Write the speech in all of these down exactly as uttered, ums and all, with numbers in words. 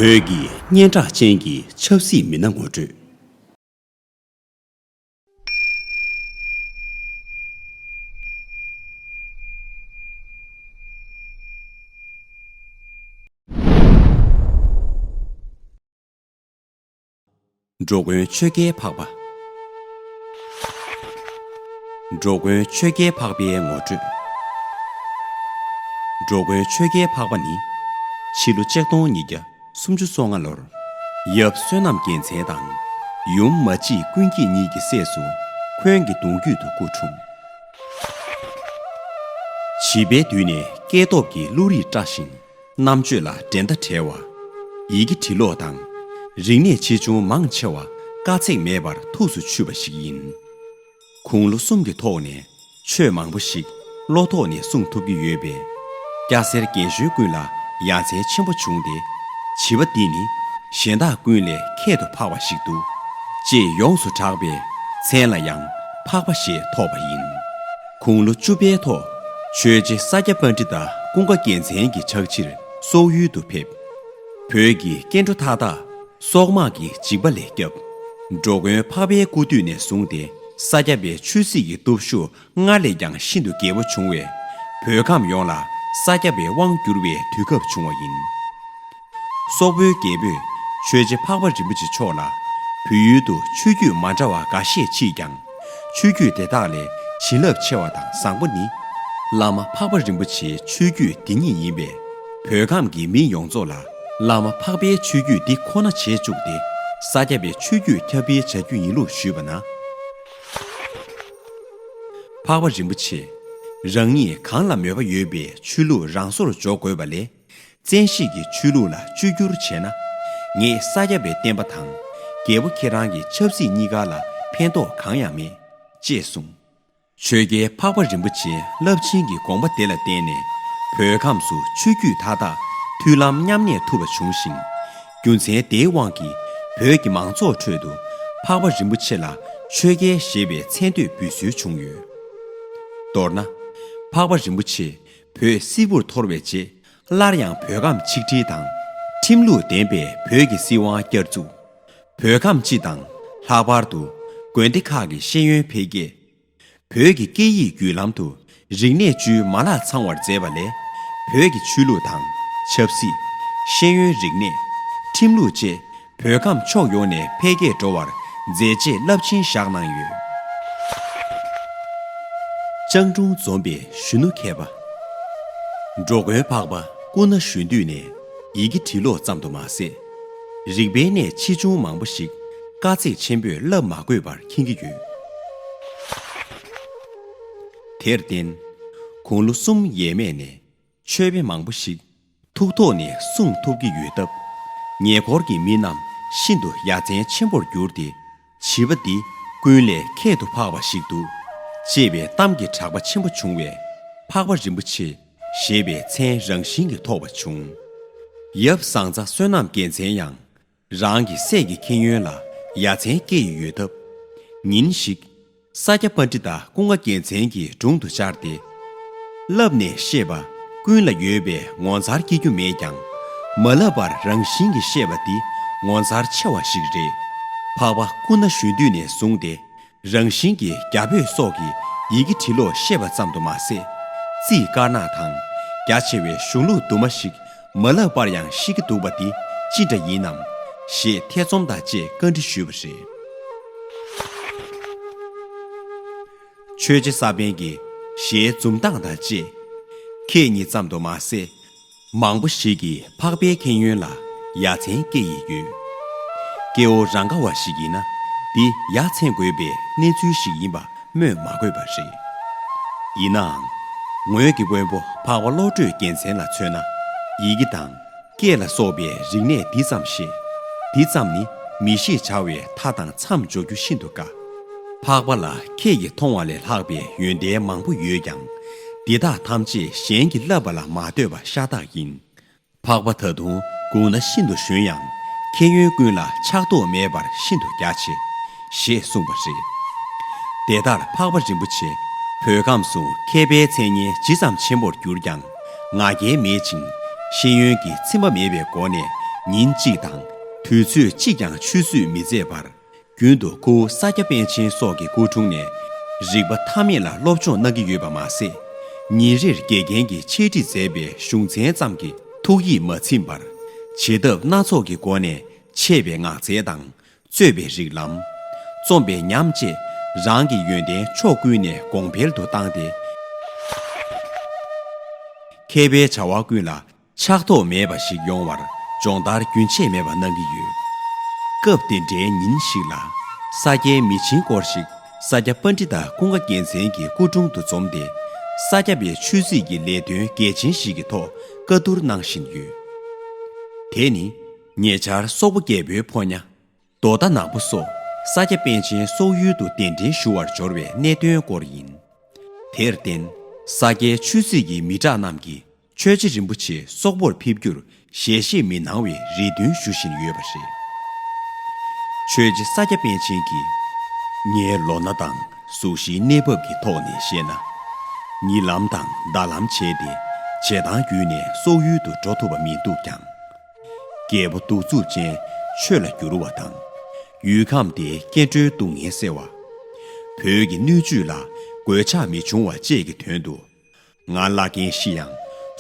བོད་ཀྱི་སྙན་གྲགས་ཅན་གྱི་ཆབ་སྲིད་མི་སྣ་ངོ་སྤྲོད། འགྲོ་མགོན་ཆོས་རྒྱལ་འཕགས་པ། འགྲོ་མགོན་ཆོས་རྒྱལ་འཕགས་པའི་ངོ་སྤྲོད། འགྲོ་མགོན་ཆོས་རྒྱལ་འཕགས་པ་ནི། ཕྱི་ལོ་ཆིག་སྟོང་ཉིས་བརྒྱ་སུམ་ཅུ་སོ་ལྔ་ལོར། ཡབ་བསོད་ནམས་རྒྱལ་མཚན་དང་། ཡུམ་མ་གཅིག་ཀུན་སྐྱིད་གཉིས་ཀྱི་སྲས་སུ། འཁོན་གྱི་གདུང་རྒྱུད་དུ་སྐུ་འཁྲུངས། བྱིས་པའི་དུས་ནས་སྐྱེས་སྟོབས་ཀྱི་བློ་རིག་བཀྲ་ཞིང་། རྣམ་དཔྱོད་ལ་འགྲན་ཟླ་བྲལ་བ། ཡི་གེ་འབྲི་ཀློག་དང་། རིག་གནས་ཆེ་ཆུང་མང་ཆེ་བ་དཀའ་ཚེགས་མེད་པར་ཐུགས་སུ་ཆུད་པ་ཞིག་ཡིན། དགུང་ལོ་གསུམ་གྱི་ཐོག་ནས་ཆོས་མང་པོ་ཞིག་བློ་ཐོག་ནས་གསུང་ཐུབ་ཀྱི་ཡོད་པས། སྐྱ་སེར་རྒན་གཞོན་ཀུན་ལ་ཡ་མཚན་ཆེན་པོ་བྱུང་སྟེ། བྱིས་པ་འདི་ནི་གཞན་དག་ཀུན་ལས་ཁྱད་དུ་འཕགས་པ་ཞིག་འདུག་ཅེས་ཡོངས་སུ་གྲགས་པས་མཚན་ལ་ཡང་འཕགས་པ་ཞེས་ཐོགས་པ་ཡིན། དགུང་ལོ་བཅུ་པའི་ཐོག་ཆོས་རྗེ་ས་སྐྱ་པཎྜི་ཏ་ཀུན་དགའ་རྒྱལ་མཚན་གྱི་ཕྱག་ཕྱིར་སོག་ཡུལ་དུ་ཕེབས། བོད་ཀྱི་སྐྱེ་འགྲོ་མཐའ་དག་སོག་དམག་གི་འཇིགས་པ་ལས་བསྐྱབས། འགྲོ་མགོན་འཕགས་པའི་སྐུ་དུས་ནས་བཟུང་སྟེ་ས་སྐྱ་པའི་ཆོས་སྲིད་ཀྱི་སྟོབས་ཤུགས་སྔར་ལས་ཀྱང་ཤིན་ཏུ་རྒྱས་པོ་བྱུང་བས། བོད་ཁམས་ཡོངས་ལ་ས་སྐྱ་པའི་དབང་བསྒྱུར་བའི་དུས་སྐབས་བྱུང་བ་ཡིན། སོག་པོའི་རྒྱལ་པོས་ཆོས་རྗེ་འཕགས་པ་རིན་པོ་ཆེ་མཆོག་ལ་བོད་ཡུལ་དུ་ཆོས་བརྒྱུད་མ་འདྲ་བ་འགའ་ཤས་མཆིས་ཀྱང་། ཆོས་བརྒྱུད་དེ་དག་ལས་བྱིན་རླབས་ཆེ་བ་དང་བཟང་པོ་ནི། བླ་མ་འཕགས་པ་རིན་པོ་ཆེའི་ཆོས་བརྒྱུད་འདི་ཉིད་ཡིན་པས། བོད་ཁམས་ཀྱི་མི་ཡོངས་རྫོགས་ལ་བླ་མ་འཕགས་པའི་ཆོས་བརྒྱུད་འདི་ཁོ་ན་བྱེད་བཅུག་སྟེ། ས་སྐྱ་པའི་ཆོས་བརྒྱུད་ཁྱབ་སྤེལ་བྱ་རྒྱུ་ཡིན་ལུགས་ཞུས་པ་ན། འཕགས་པ་རིན་པོ་ཆེ་རང་ཉིད་གང་ལ་མོས་པ་ཡོད་པའི་ཆོས་ལུགས་རང་སོར་འཇོག་དགོས་པ་ལས། བཙན་ཤེད་ཀྱིས་ཆོས་ལུགས་ལ་བཅོས་བསྒྱུར་བྱས་ན། ངེད་ས་སྐྱ་པའི་བསྟན་པ་དང་རྒྱལ་པོ་ཁྱེད་རང་གི་ཆབ་སྲིད་གཉིས་ཀ་ལ་ཕན་ཐོགས་གང་ཡང་མེད་ཅེས་གསུངས། ཆོས་རྒྱལ་འཕགས་པ་རིན་པོ་ཆེའི་རླབས་ཆེན་གྱི་དགོངས་པ་དེ་ལ་བརྟེན་ནས་བོད་ཁམས་སུ་ཆོས་བརྒྱུད་མཐའ་དག་མཐུན་ལམ་མཉམ་གནས་ཐུབ་པ་བྱུང་ཞིང་། རྒྱུ་མཚན་དེའི་དབང་གིས་བོད་ཀྱི་མང་ཚོགས་ཁྲོད་དུ་འཕགས་པ་རིན་པོ་ཆེ་ལ་ཆོས་རྒྱལ་ཞེས་པའི་མཚན་བསྟོད་འབུལ་སྲོལ་བྱུང་ཡོད། མདོར་ན། འཕགས་པ་རིན་པོ་ཆེ་བོད་སིལ་བུར་འཐོར་བའི་རྗེས། སླར་ཡང་བོད་ཁམས་ཆིག་སྒྲིལ་དང་། ཁྲིམས་ལུགས་ལྡན་པའི་བོད་ཀྱི་སྲིད་དབང་བསྐྱར་བཙུགས། བོད་ཁམས་སྤྱི་དང་ལྷག་པར་དུ་དགོན་སྡེ་ཁག་གི་ཤེས་ཡོན་འཕེལ་རྒྱས། བོད་ཀྱི་སྐད་ཡིག་བརྒྱུད་ལམ་དུ་རིག་གནས་བཅུའི་མ་ལག་ཚང་བར་མཛད་པ་ལས། བོད་ཀྱི་ཆོས་ལུགས་དང་ཆབ་སྲིད། ཤེས་ཡོན་རིག་གནས། ཁྲིམས་ལུགས་བཅས་བོད་ཁམས་ཕྱོགས་ཡོངས་ནས་འཕེལ་རྒྱས་འགྲོ་བར་མཛད་རྗེས་རླབས་ཆེན་བཞག་གནང་ཡོད། སྤྱང་གྲུང་འཛོམས་པའི་གཞོན་ནུ་མཁས་པ། འགྲོ་མགོན་འཕགས་པ་སྐུ་ན་གཞོན་དུས་ནས་ཡི་གེ་འབྲི་ཀློག་ཙམ་དུ་མ་ཟད། རིག་པའི་གནས་ཆེ་ཆུང་མང་པོ་ཞིག་དཀའ་ཚེགས་ཆེན་པོས་བསླབ་མ་དགོས་པར་མཁྱེན་གྱི་ཡོད། དེར་བརྟེན། དགུང་ལོ་གསུམ་ཡས་མས་ནས་ཆོས་དཔེ་མང་པོ་ཞིག་ཐུགས་ཐོག་ནས་གསུང་ཐུབ་ཀྱི་ཡོད་སྟབས། ཉེ་འཁོར་གྱི་མི་རྣམས་ཤིན་ཏུ་ཡ་མཚན་ཆེན་པོར་གྱུར་ཏེ། བྱིས་པ་འདི་ཀུན་ལས་ཁྱད་དུ་འཕགས་པ་ཞིག་འདུག་ཅེས་པའི་གཏམ་གྱི་གྲགས་པ་ཆེན་པོ་བྱུང་བས། འཕགས་པ་རིན་པོ་ཆེ་ཞེས་པའི་མཚན་རང་བཞིན་གྱིས་ཐོགས་པ་བྱུང་། ཡབ་ཟང་ཚ་བསོད་ནམས་རྒྱལ་མཚན་ཡང་། རང་གི་སྲས་ཀྱི་མཁྱེན་ཡོན་ལ་ཡ་མཚན་སྐྱེ་ཡི་ཡོད་སྟབས། ཉིན་ཞིག་ས་སྐྱ་པཎྜི་ཏ་ཀུན་དགའ་རྒྱལ་མཚན་གྱི་དྲུང་དུ་བཅར་ཏེ། བསླབས་ནས་ཤེས་པ་ཀུན་ལ་ཡོད་པས་ངོ་མཚར་སྐྱེ་རྒྱུ་མེད་ཀྱང་། མ་བསླབས་པར་རང་བཞིན་གྱིས་ཤེས་པ་འདི་ངོ་མཚར་ཆེ་བ་ཞིག་རེད། འཕགས་པ་སྐུ་ན་གཞོན་དུས་ནས་བཟུང་སྟེ། རང་བཞིན་གྱིས་རྒྱ་བོད་སོགས་ཀྱི་ཡི་གེ་འབྲི་ཀློག་ཤེས་པ་ཙམ་དུ་མ་ཟད། རྩིས་དཀར་ནག་དང་རྒྱ་ཆེ་བའི་གཞུང་ལུགས་དུ་མ་ཞིག་མ་བསླབས་པར་ཡང་ཤེས་ཀྱི་འདུག་པ་འདི་ཅི་འདྲ་ཡིན་ནམ་ཞེས་ཐེ་ཚོམ་དང་བཅས་བཀའ་འདྲི་ཞུས་པ་རེད། ཆོས་རྗེ་ས་པཎ་གྱི་ཞལ་འཛུམ་མདངས་དང་བཅས། ཁྱེད་ཉིད་ཙམ་དུ་མ་ཟད། མང་པོ་ཞིག་གིས་འཕགས་པའི་མཁྱེན་ཡོན་ལ་ཡ་མཚན་སྐྱེ་ཡི་ཡོད། སྐྱེ་བོ་རང་ག་བ་ཞིག་ཡིན་ན་འདི་ཡ་མཚན་དགོས་པའི་གནས་ཚུལ་ཞིག་ཡིན་པ་སྨོས་མ་དགོས་པ་རེད། ཡིན་ནའང་། ངོས་ཀྱི་དཔོན་པོ་འཕགས་པ་བློ་གྲོས་རྒྱལ་མཚན་ལ་མཚོན་ན། ཡི་གེ་དང་སྐད་ལ་སོགས་པའི་རིག་གནས་འདི་ཙམ་ཤེས། འདི་ཙམ་ནི་མི་ཤེས་བྱ་བའི་མཐའ་དང་མཚམས་འཇོག་རྒྱུ་ཤིན་ཏུ་དཀའ། འཕགས་པ་ལ་ཁྱེད་ཀྱིས་མཐོང་བ་ལས་ལྷག་པའི་ཡོན་ཏན་མང་པོ་ཡོད་ཀྱང་། འདི་དག་ཐམས་ཅད་གཞན་གྱིས་བསླབ་པ་ལ་མ་ལྟོས་པ་ཤ་སྟག་ཡིན། འཕགས་པ་ད་དུང་དགུང་ན་ཤིན་ཏུ་གཞོན་ཡང་། མཁྱེན་ཡོན་ཀུན་ལ་ཆགས་ཐོགས་མེད་པར་ཤིན་ཏུ་རྒྱ་ཆེ། ཞེས་གསུངས་པ་རེད། དེ་ལྟར་འཕགས་པ་རིན་པོ་ཆེ་བོད་ཁམས་སུ་མཁས་པའི་མཚན་སྙན་ཇི་ཙམ་ཆེན་པོར་གྱུར་ཀྱང་། ང་རྒྱལ་མེད་ཅིང་ཤེས་ཡོན་གྱི་ཚིམ་པ་མེད་པའི་སྒོ་ནས་ ཉིན་གཅིག་དང་དུས་ཚོད་གཅིག་ཀྱང་ཆུད་ཟོས་མི་མཛད་པར། རྒྱུན་དུ་ཁོ་བོ་ས་སྐྱ་པཎ་ཆེན་སོགས་ཀྱི་སྐུ་དྲུང་ནས་རིག་པ་མཐའ་མེད་ལ་སློབ་སྦྱོང་གནང་གི་ཡོད་པ་མ་ཟད། ཉིན་རེར་དགེ་རྒན་གྱིས་འཆད་ཁྲིད་མཛད་པའི་གཞུང་ཚན་ཙམ་གྱིས་ཐུགས་ཡིད་མ་ཚིམ་པར། བྱེད་ཐབས་སྣ་ཚོགས་ཀྱི་སྒོ་ནས་འཆད་པའི་ངག་རྩལ་དང་། རྩོད་པའི་རིགས་ལམ། རྩོམ་པའི་ཉམས་བཅས་རང་གི་ཡོན་ཏན་ཕྱོགས་ཀུན་ནས་གོང་འཕེལ་དུ་བཏང་སྟེ། མཁས་པའི་བྱ་བ་ཀུན་ལ་ཆགས་ཐོགས་མེད་པ་ཞིག་ཡོང་བར་སྦྱོང་བརྡར་རྒྱུན་ཆད་མེད་པ་གནང་གི་ཡོད། སྐབས་དེ་འདྲའི་ཉིན་ཞིག་ལ། ས་སྐྱའི་མི་ཆེན་སྐོར་ཞིག་ས་སྐྱ་པཎྜི་ཏ་ཀུན་དགའ་རྒྱལ་མཚན་གྱི་སྐུ་དྲུང་དུ་འཛོམས་ཏེ། ས་སྐྱ་པའི་ཆོས་སྲིད་ཀྱི་ལས་དོན་གལ་ཆེན་ཞིག་གི་ཐོག་བཀའ་བསྡུར་གནང་བཞིན་ཡོད། དེ་ནི་ཉེ་ཆར་སོག་པོ་རྒྱལ་པོའི་ཕོ་ཉ། རྡོ་ཟླ་ནག་པོ་སོགས་ས་སྐྱ་པཎ་ཆེན་སོག་ཡུལ་དུ་གདན་འདྲེན་ཞུ་བར་འབྱོར་བའི་གནད་དོན་སྐོར་ཡིན། དེར་བརྟེན། ས་སྐྱའི་ཆོས་སྲིད་ཀྱི་མི་དྲག་རྣམས་ཀྱིས་ཆོས་རྗེ་རིན་པོ་ཆེ་སོག་པོར་ཕེབས་རྒྱུར་ཞལ་བཞེས་མི་གནང་བའི་རེ་འདུན་ཞུ་བཞིན་ཡོད་པ་རེད། ཆོས་རྗེ་ས་སྐྱ་པཎ་ཆེན་གྱིས། ངའི་ལོ་ན་དང་གཟུགས་གཞིའི་གནས་བབ་ཀྱི་ཐོག་ནས་བཤད་ན། ཉིན་ལམ་དང་ཟླ་ལམ་བྱས་ཏེ་བྱེ་ཐང་བརྒྱུད་ནས་སོག་ཡུལ་དུ་འགྲོ་ཐུབ་པ་མི་འདུག་ཀྱང་། རྒྱལ་པོ་གདུག་རྩུབ་ཅན་ཆོས་ལ་བསྒྱུར་བ་དང་། ཡུལ་ཁམས་དེའི་སྐྱེ་འགྲོའི་སྡུག་བསྔལ་སེལ་བ། བོད་ཀྱི་སྣོད་བཅུད་ལ་གོད་ཆག་མི་འབྱུང་བ་བཅས་ཀྱི་དོན་དུ། ང་བླ་རྒན་ཤི་ཡང་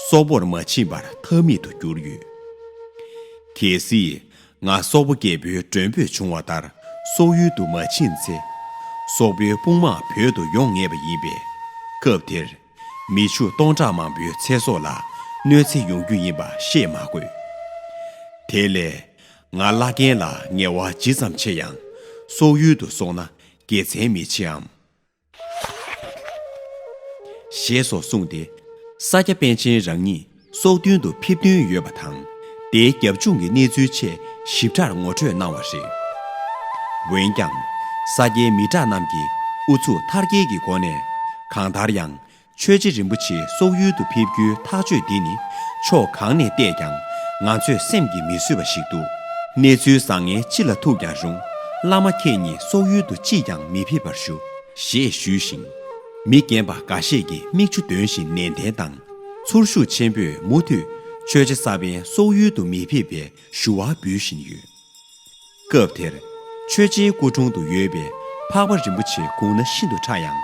སོག་པོར་མ་ཕྱིན་པར་ཐབས་མེད་དུ་གྱུར་ཡོད། གལ་སྲིད་ང་སོག་པོ་རྒྱལ་པོའི་མགྲོན་འབོད་བྱུང་བ་ལྟར་སོག་ཡུལ་དུ་མ་ཕྱིན་ཚེ། སོག་པོའི་དཔུང་དམག་བོད་དུ་ཡོང་ངེས་པ་ཡིན་པས། སྐབས་དེར། མི་ཕྱུགས་སྟོང་ཕྲག་མང་པོའི་ཚེ་སྲོག་ལ་གནོད་འཚེ་ཡོང་རྒྱུ་ཡིན་པ་ཤེས་མ་དགོས། དེ་ལས། ང་བླ་རྒན་ལ་ངལ་བ་ཇི་ཙམ་ཆེ་ཡང་སོག་ཡུལ་དུ་སོང་ན་དགེ་མཚན་མི་ཆེའམ། ཞེས་སོགས་གསུངས་ཏེ། ས་སྐྱ་པཎ་ཆེན་རང་ཉིད་སོག་མདུན་དུ་ཕེབས་འདུན་ཡོད་པ་དང་། དེའི་རྒྱབ་ལྗོངས་ཀྱི་གནས་ཚུལ་ཆེས་ཞིབ་ཕྲར་ངོ་སྤྲོད་གནང་བ་རེད། འོན་ཀྱང་། ས་སྐྱའི་མི་དྲག་རྣམས་ཀྱིས་ཨུ་ཚུགས་མཐར་སྐྱེལ་གྱི་སྒོ་ནས། གང་ལྟར་ཡང་། ཆོས་རྗེ་རིན་པོ་ཆེ་སོག་ཡུལ་དུ་ཕེབས་རྒྱུའི་ཐག་གཅོད་འདི་ནི་ཕྱོགས་གང་ནས་བལྟས་ཀྱང་ང་ཚོས་སེམས་ཀྱིས་མི་བཟོད་པ་ཞིག་འདུག། གནས་ཚུལ་བཟང་ངན་ཅི་ལ་ཐུག་ཀྱང་རུང་། བླ་མ་ཁྱེད་ཉིད་སོག་ཡུལ་དུ་ཅིས་ཀྱང་མི་ཕེབས་པར་ཞུ། ཞེས་ཞུས་ཤིང་། མི་རྒན་པ་འགའ་ཤས་ཀྱིས་མིག་ཆུ་འདོན་བཞིན་ནན་ཏན་དང་ཚོར་ཤུགས་ཆེན་པོས་མུ་མཐུད་ཆོས་རྗེ་ས་པཎ་སོག་ཡུལ་དུ་མི་ཕེབས་པའི་ཞུ་བ་འབུལ་བཞིན་ཡོད། སྐབས་དེར། ཆོས་རྗེའི་སྐུ་དྲུང་དུ་ཡོད་པའི་འཕགས་པ་རིན་པོ་ཆེ་དགུང་ན་ཤིན་ཏུ་ཕྲ་ཡང་།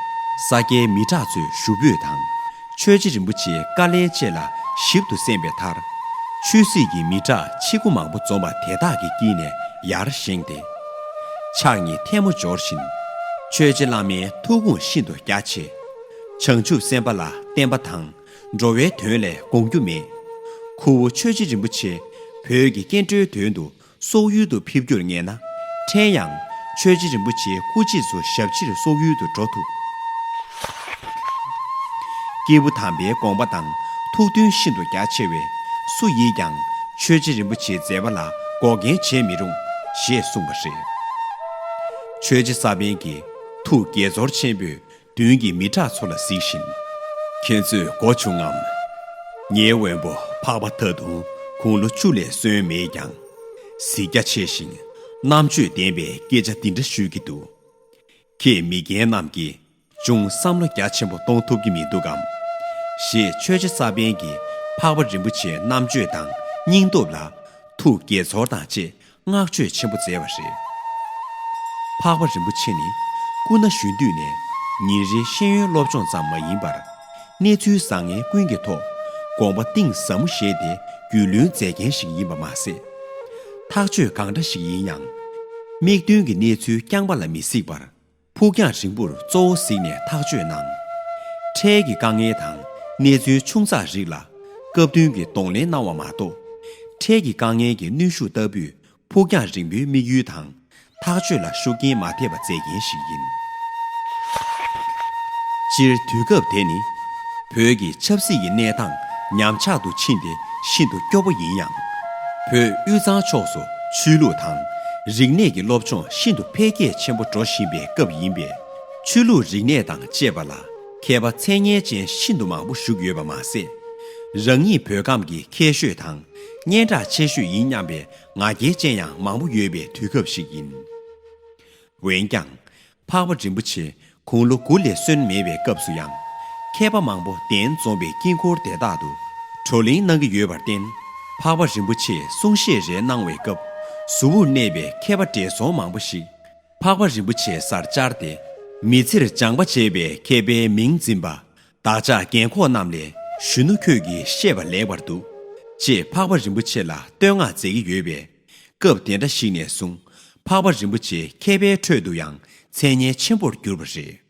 ས་སྐྱའི་མི་དྲག་ཚོའི་ཞུ་འབོད་དང་། ཆོས་རྗེ་རིན་པོ་ཆེའི་བཀའ་ལན་བཅས་ལ་ཞིབ་ཏུ་གསན་པའི་མཐར། ཆོས་སྲིད་ཀྱི་མི་དྲག་ཕྱི་སྒོ་མང་པོ་འཛོམས་པ་དེ་དག་གི་དཀྱིལ་ནས་ཡར་བཞེངས་ཏེ། ཕྱག་གཉིས་ཐལ་མོ་སྦྱོར་བཞིན། ཆོས་རྗེ་བླ་མའི་ཐུགས་དགོངས་ཤིན་ཏུ་རྒྱ་ཆེ། བྱང་ཆུབ་སེམས་དཔའ་ལ་བསྟན་པ་དང་། འགྲོ་བའི་དོན་ལས་དགོངས་རྒྱུ་མེད། ཁུ་བོ་ཆོས་རྗེ་རིན་པོ་ཆེ་བོད་ཀྱི་སྐྱེ་འགྲོའི་དོན་དུ་སོག་ཡུལ་དུ་ཕེབས་རྒྱུར་ངེས་ན། ཕྲན་ཡང་ཆོས་རྗེ་རིན་པོ་ཆེའི་སྐུ་མཆེད་ཚོ་ཞབས་ཕྱིར་སོག་ཡུལ་དུ་འགྲོ་ཐུབ། སྐྱེས་བུ་དམ་པའི་དགོངས་པ་དང་ཐུགས་མཐུན་ཤིན་ཏུ་རྒྱ་ཆེ་བས། སུ་ཡིས་ཀྱང་ཆོས་རྗེ་རིན་པོ་ཆེའི་མཛད་པ་ལ་འགོག་རྐྱེན་བྱེད་མི་རུང་ཞེས་གསུངས་པ་རེད། ཆོས་རྗེ་ས་པཎ་གྱི་ཐུགས་དགྱེས་ཚོར་ཆེན་པོས། མདུན་གྱི་མི་དྲག་ཚོ་ལ་གཟིགས་བཞིན། ཁྱེད་ཚོས་གོ་བྱུང་ངམ། ངའི་དབོན་པོ་འཕགས་པ་ད་དུང་དགུང་ལོ་བཅུ་ལས་སོན་མེད་ཀྱང་། གཟི་རྒྱ་ཆེ་ཞིང་རྣམ་དཔྱོད་ལྡན་པའི་སྐད་ཆ་འདི་འདྲ་ཤོད་ཀྱི་འདུག། ཁྱེད་མི་རྒན་རྣམས་ཀྱིས་ཅུང་བསམ་བློ་རྒྱ་ཆེན་པོ་གཏོང་ཐུབ་ཀྱི་མི་འདུག་གམ། ཞེས་ཆོས་རྗེ་ས་པཎ་གྱིས་འཕགས་པ་རིན་པོ་ཆེའི་རྣམ་དཔྱོད་དང་སྙིང་སྟོབས་ལ་ཐུགས་དགྱེས་ཚོར་དང་བཅས། བསྔགས་བརྗོད་ཆེན་པོ་མཛད་པ་རེད། འཕགས་པ་རིན་པོ་ཆེ་ནི་སྐུ་ན་གཞོན་དུས་ནས་ཉིན་རེའི་ཤེས་ཡོན་སློབ་སྦྱོང་ཙམ་མ་ཡིན་པར། གནས་ཚུལ་བཟང་ངན་ཀུན་གྱི་ཐོག་དགོངས་པ་གཏིང་ཟབ་མོ་བཞེས་ཏེ་རྒྱུས་ལོན་མཛད་མཁན་ཞིག་ཡིན་པ་མ་ཟད། ཐག་གཅོད་གང་འདྲ་ཞིག་ཡིན་ཡང་། དམིགས་འདུན་གྱི་གནས་ཚུལ་རྐྱང་པ་ལ་མི་གཟིགས་པར། ཕུགས་རྒྱང་རིང་པོར་གཙོ་བོ་གཟིགས་ནས་ཐག་གཅོད་གནང་། འཕྲལ་གྱི་དཀའ་ངལ་དང་གནས་ཚུལ་ཆུང་ཙག་རིགས་ལ་སྐབས་བསྟུན་གྱིས་གདོང་ལེན་གནང་བ་མ་གཏོགས། འཕྲལ་གྱི་དཀའ་ངལ་གྱི་གནོན་ཤུགས་ལྟ་བུས་ཕུགས་རྒྱང་རིང་པོའི་དམིགས་ཡུལ་དང་ཐག་གཅོད་ལ་ཤུགས་རྐྱེན་མ་ཐེབས་པ་མཛད་མཁན་ཞིག་ཡིན། སྤྱིར་དུས་སྐབས་དེ་ནི་བོད་ཀྱི་ཆབ་སྲིད་ཀྱི་གནས་སྟངས་ཉམས་ཆག་ཏུ་ཕྱིན་ཏེ་ཤིན་ཏུ་སྐྱོ་པོ་ཡིན་ཡང་། བོད་དབུས་གཙང་ཕྱོགས་སུ་ཆོས་ལུགས་དང་རིག་གནས་ཀྱི་སློབ་སྦྱོང་ཤིན་ཏུ་འཕེལ་རྒྱས་ཆེན་པོ་འགྲོ་བཞིན་པའི་སྐབས་ཡིན་པས། ཆོས་ལུགས་རིག་གནས་དང་བཅས་པ་ལ་མཁས་པ་མཚན་སྙན་ཅན་ཤིན་ཏུ་མང་པོ་བཞུགས་ཡོད་པ་མ་ཟད། རང་ཉིད་བོད་ཁམས་ཀྱི་མཁས་ཤོས་དང་སྙན་གྲགས་ཆེ་ཤོས་ཡིན་སྙམ་པའི་ང་རྒྱལ་ཅན་ཡང་མང་པོ་ཡོད་པའི་དུས་སྐབས་ཤིག་ཡིན། འོན་ཀྱང་། འཕགས་པ་རིན་པོ་ཆེ་དགུང་ལོ་དགུ་ལས་སོན་མེད་པའི་སྐབས་སུ་ཡང་། མཁས་པ་མང་པོ་གདན་འཛོམས་པའི་དཀྱིལ་འཁོར་དེ་དག་ཏུ་བགྲོ་གླེང་གནང་གི་ཡོད་པར་བརྟེན། འཕགས་པ་རིན་པོ་ཆེས་གསུང་བཤད་རེ་གནང་བའི་སྐབས། གཟུ་བོར་གནས་པའི་མཁས་པ་བགྲེས་སོང་མང་པོ་ཞིག་འཕགས་པ་རིན་པོ་ཆེའི་སར་བཅར་ཏེ། མི་ཚེར་སྦྱངས་པ་བྱས་པའི་མཁས་པའི་མིང་འཛིན་པ། བདག་ཅག་རྒན་འཁོགས་རྣམས་ལས་གཞོན་ནུ་ཁྱོད་ཀྱིས་ཤེས་པ་ལེགས་པར་འདུག་ཅེས་འཕགས་པ་རིན་པོ་ཆེ་ལ་བསྟོད་བསྔགས་མཛད་ཀྱི་ཡོད་པས། སྐབས་དེ་འདྲ་ཞིག་ནས་བཟུང་། འཕགས་པ་རིན་པོ་ཆེ་མཁས་པའི་ཁྲོད་དུ་ཡང་མཚན་སྙན་ཆེན་པོར་གྱུར་པ་རེད།